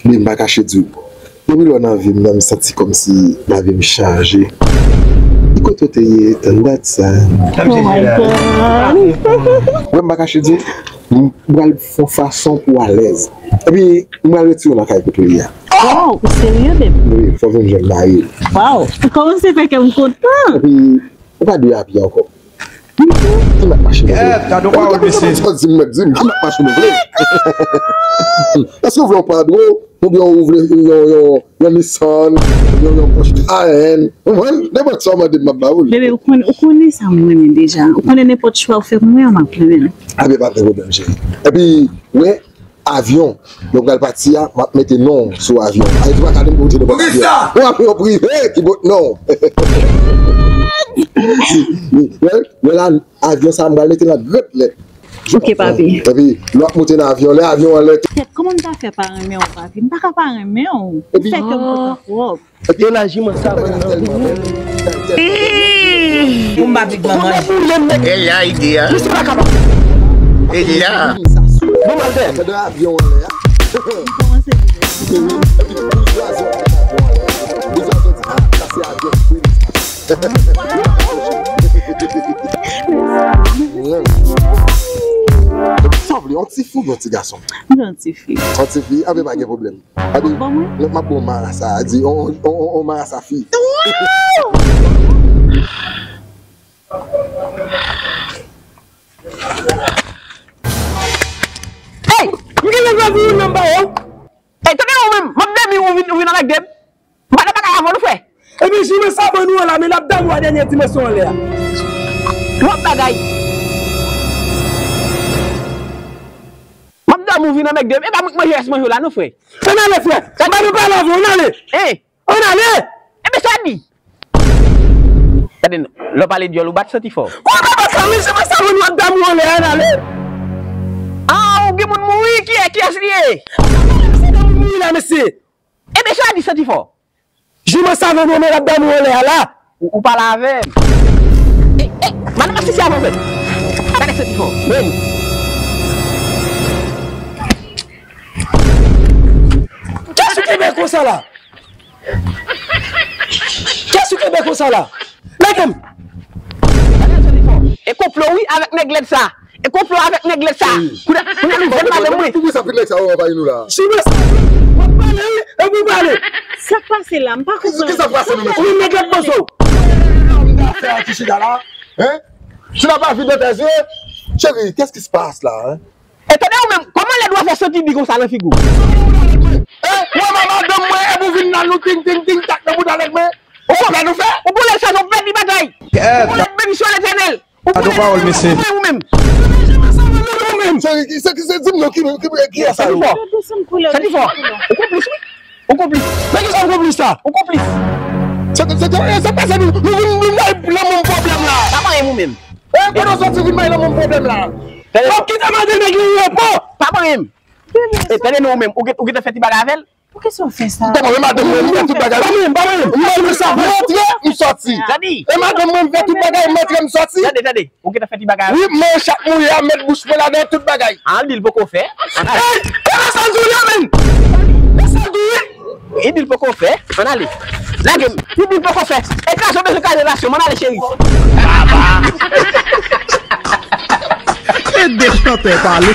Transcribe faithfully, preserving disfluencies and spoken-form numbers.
Men m pa kache di w, depi lè w nan vi m nan, m santi kòmsi lavi m chanje. E kote w te ye, tann dat sa? Oh my God. Wè, m pa kache di w, m pral fè yon fason pou w alèz. Epi, m pral retire w nan kay kote w ye a. Wow, ou serye, babe? Wi, fò w vin jwenn mari. Wow, ou kòmanse fè kè m kontan. Epi, ou pa dwe apiye ankò. Ki mak machin ou vle? Gade yon pawòl, mesye. Sa w di m, mèt di m, ki mak machin ou vle? Èske w vle yon Padro? Oubyen ou vle yon, yon, yon Nissan? Yon, yon Porsche Cayenne? Ou konprann? Nenpòt sa w mande m, m ap ba ou l. Bebe, ou konnen, ou konnen sa m renmen deja. Ou konnen nenpòt chwa ou fè pou mwen, m ap renmen l. A byen, pa gen pwoblèm, cheri. Epi, wè, avyon, lè w pral pati a, m ap mete non w sou avyon. Sa vle di w pa ka di m pou w te nenpòt avyon. Yon avyon prive ki pot non w. Wè, wè la, avyon sa a, m pral mete l an grann lèt. Ok, papi. Epi, lè w ap monte nan avyon, lè avyon anlè. Tèt, kòman m ta fè pa renmen w, papi? M pa ka pa renmen w. Ou fè kè m kontan twòp. Elaji mwen sa mwen nan. Pou m pa vin manman. E la ide a. E la. Bon, Malden. Pandan avyon anlè a. Kòmanse. Boujwazi ap avyon anlè. Boujwazi di, ah, sa se avyon Queen. Sa w vle, yon ti fi oubyen yon ti gason? Yon ti fi. Yon ti fi, a byen, pa gen pwoblèm. Abi, Bon, mwen. Lè m ap bon marasa, a di, on, on, on, on marasa fi. Hey! M gen lè vle vin nan ba yo. Hey, tande ou menm, m ap dèmi ou vin ou vin avèk dèm. M pa nan bagay avè w, frè. Epi, jime sa ban nou an la, men l ap damou a dènye dimansyon anlè a. Twòp bagay. M ap damou vin avèk dèm. E pa mwen k manje rès manje w la, non, frè. Ann ale, frè. Sa ba nou pale avè w, ann ale. Hein? Ann ale. Enben, sa di. Gade, lè w pale dyòl, ou bat santi fò. Kòman bat sa, men se pa sa, nou ap damou anlè, ann ale. Ah, ou gen moun mouri, ki, kiyès li ye? Se moun mouri la, mesye. Enben, sa di santi fò. Jime sa vle nou, men l ap damou anlè a la. Ou, ou pale avè m. Eh, eh, madanm ap sisi avè w, frè. Gade santi fò. Men. Kiyès ou kenbe konsa la? Kiyès ou kenbe konsa la? Lage m! Gade santi fò. E konplo, wi, avèk nèg lèd sa. E konplo avèk nèg lèd sa. Kounye a, kounye a nou jwenn madanm mwen. Poukisa tout nèg sa yo anvayi nou la? Jime sa, w ap pale, wi, epi w pale. Sa k pase la? M pa konprann. Kisa k pase nou, mesye? Ou nèg lèd panse w. Hein? Tu n'as pas vu dans tes yeux? Chérie, qu'est-ce qui se passe là, hein? E tande ou menm, kòman lèd w ap fè santi di konsa nan figi w? Eh, mwen, madanm mwen, epi w vin nan nou ting, ting, ting, tak nan bouda nèg mwen. Ou konprann ou fè? Ou konn lè sa nou pèdi batay. Ou konn lè beni sou Letènèl. Ou konn lè pawòl, mesye. Ou menm. Ou menm. Se, se, se, se di m non ki, ki, ki, ki sa yo? Santi fò. Ou konplis, wi. Ou konplis. Men ki sa ou konplis sa? Ou konplis. Se, se, se, se pase nou, nou vin, nou vin bay lanmou m pwoblèm la. Pa manyen ou menm. Eh, kote w soti vin bay lanmou m pwoblèm la? W ap kite mande nèg yo repo. Pa manyen m. E tande non ou menm, ou gen, ou gentan fè ti bagay avè l? Poukisa w fè sa? Kòman, e madanm mwen, m fè tout bagay. Pa manyen m, pa manyen m. M antre, m sòti. Tande. E madanm mwen, m fè tout bagay, m antre, m sòti. Tande, tande. Ou gentan fè ti bagay avè l? Wi, men chak mouye a, met bouch mwen ladan tout bagay. Ah, li di l poko fè. Hey, e sa l di w la menm? E sa l di w? Li di l poko fè. Ann ale. Lage m. Li di l poko fè. E kraze w bezwen kraze relasyon m. Ann ale, cheri. Ede chantè pale.